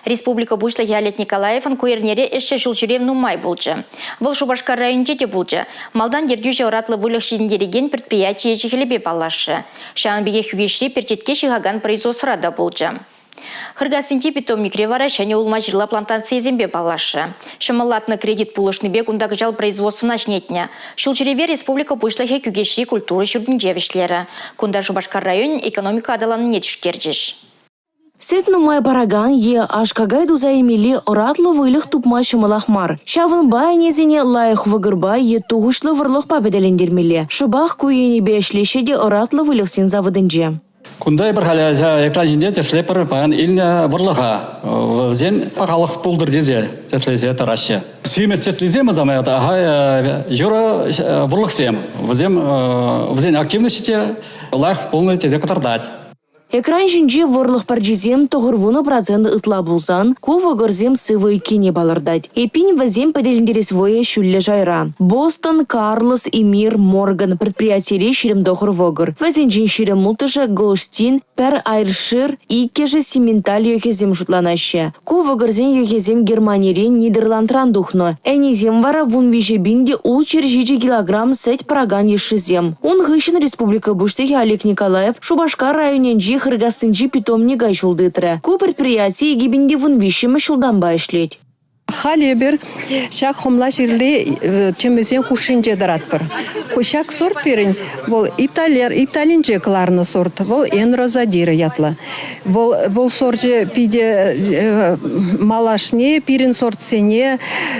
Республика Пуҫлӑхӗ Олег Николаевӑн ку эрнере ӗҫлӗ ҫулҫӳрев нумай пулчӗ. Вӑл Шупашкар районӗнче те пулчӗ. Малтан ертӳҫӗ ӑратлӑ выльӑх ҫитӗнтерекен предприяти ӗҫӗ-хӗлӗпе паллашрӗ. Ҫавӑн пекех Кӳкеҫри перчетке ҫыхакан производствӑра та пулчӗ. Хыркассинчи питомникре вара ҫӗнӗ улма-ҫырла плантацийӗсемпе паллашрӗ. Ҫӑмӑллатнӑ кредит пулӑшнипе кунта кӑҫал производствӑна ҫӗнетнӗ. Ҫулҫӳреве республика Пуҫлӑхӗ Кӳкеҫри культура ҫуртӗнче вӗҫлерӗ. Кунта Шупашкар районӗн экономика аталанӑвне тишкерчӗҫ. Сӗт нумай паракан е аш-какай туса илмелли ӑратлӑ выльӑх тупма ҫӑмӑлах мар. Ҫавӑнпа ӗнесене лайӑх вӑкӑрпа е тухӑҫлӑ вӑрлӑхпа пӗтӗлентермелле. Шӑпах ку енӗпе ӗҫлеҫҫӗ те ӑратлӑ выльӑхсен заводӗнче. Кунта эпир халӗ экран ҫинче тӗслетпӗр паян илнӗ вӑрлӑха. Вӗсен пахалӑх пултӑр тесе тӗслесе тӑраҫҫӗ. Симӗс тӗслисем самая юрӑ вӑрлӑхсем. Вӗсем вӗсен активноҫӗ те лайӑх пулнӑ тесе кӑтартать. Экран ҫинче вӑрлӑх пӗрчисем 90% ытла пулсан, ку вӑкӑрсем сывӑ иккенне палӑртать. Эппин, вӗсем пӗтӗлентерес вӑйӗ ҫӳллӗ шайра. Бостон, Карлос, Эмир, Морган предприятире 29 вӑкӑр. Вӗсенчен 26-шӗ Голштин, пӗр Айршир, иккӗшӗ Симменталь йӑхӗсем шутланаҫҫӗ. Ку вӑкӑрсен йӑхӗсем Германирен, Нидерландран тухнӑ. Ӗнисем вара 13 пин те 607 килограмм сӗт паракан йышшисем. Ун хыҫҫӑн республика Пуҫлӑхӗ Олег Николаев Шупашкар районӗнчи Хыркассинчи питомника ҫул тытрӗ. Ку предприяти 2013-мӗш ҫултанпа ӗҫлет. Халь эпир ҫак хӑмла ҫырли тӗмӗсен хушшинче тӑратпӑр. Ҫак сорт пирӗн вӑл Италинче кӑларнӑ сорт, вӑл Энрозадира ятлӑ. Вӑл, вӑл сорчӗ питӗ малашне пирӗн сортсене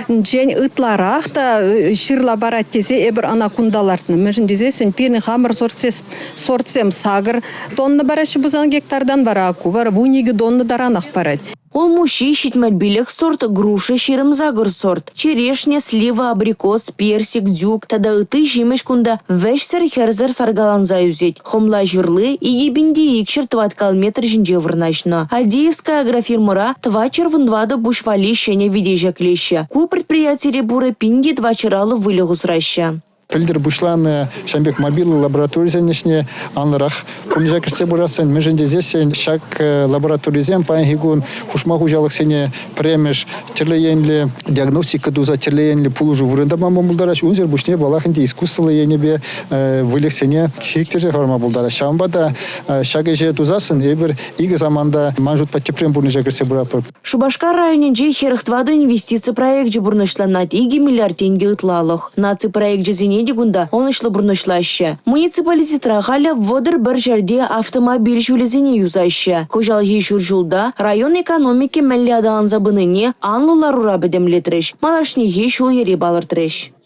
ытларах та ҫырла парать тесе эпир ӑна кунта лартнӑ. Мӗншӗн тесессӗн пирӗн хамӑр сортсем 8 тонна параҫҫӗ пулсан гектартан вара ку вара 12 тонна таранах парать. Улмуҫҫи 75 сорт, груша 28 сорт, черешня, слива, абрикос, персик, дюк тата ытти ҫимӗҫ кунта вӗҫсӗр-хӗрсӗр саркаланса ӳсет. Хӑмла ҫырли 2200 тӑваткал метр ҫинче вырнаҫнӑ. Альдеевская агрофирмӑра 414 пуҫ валли ҫӗнӗ вите ҫӗклеҫҫӗ. Ку предприятире пурӗ 1450 выльӑх усраҫҫӗ. Пӗлтӗр пуҫланӑ ҫавӑн пек мобильлӗ лабораторисен ӗҫне анлӑрах пурнӑҫа кӗртсе пырассан, мӗншӗн тесессӗн ҫак лабораторисем паянхи кун хушма хуҫалӑхсене пӗрремӗш тӗрлӗ енлӗ диагностика туса тӗрлӗ енлӗ пулӑшу вырӑнта пама пултараҫҫӗ. Унсӑр пуҫне паллах ӗнтӗ искусствӑллӑ енӗпе выльӑхсене сиктерсе хӑварма пултараҫҫӗ. Ҫавӑнпа та ҫак ӗҫе тусассӑн эпир икӗ саманта ман шутпа тӗпрен пурнӑҫа кӗртсе пыратпӑр. Шупашкар районӗнче 44 инвестици проекчӗ пурнӑҫланать, 2 миллиард тенкӗ ытлалӑх. Наци проекчӗсене те кунта ӑнӑҫлӑ пурнӑҫлаҫҫӗ. Муниципалитетра халӗ 31 ҫӗрте автомобиль ҫулӗсене юсаҫҫӗ. Кӑҫалхи ҫур ҫулта район экономики мӗнле аталанса пынине анлӑ ларура пӗтӗмлетрӗҫ, малашнехи ҫул-йӗре палӑртрӗҫ.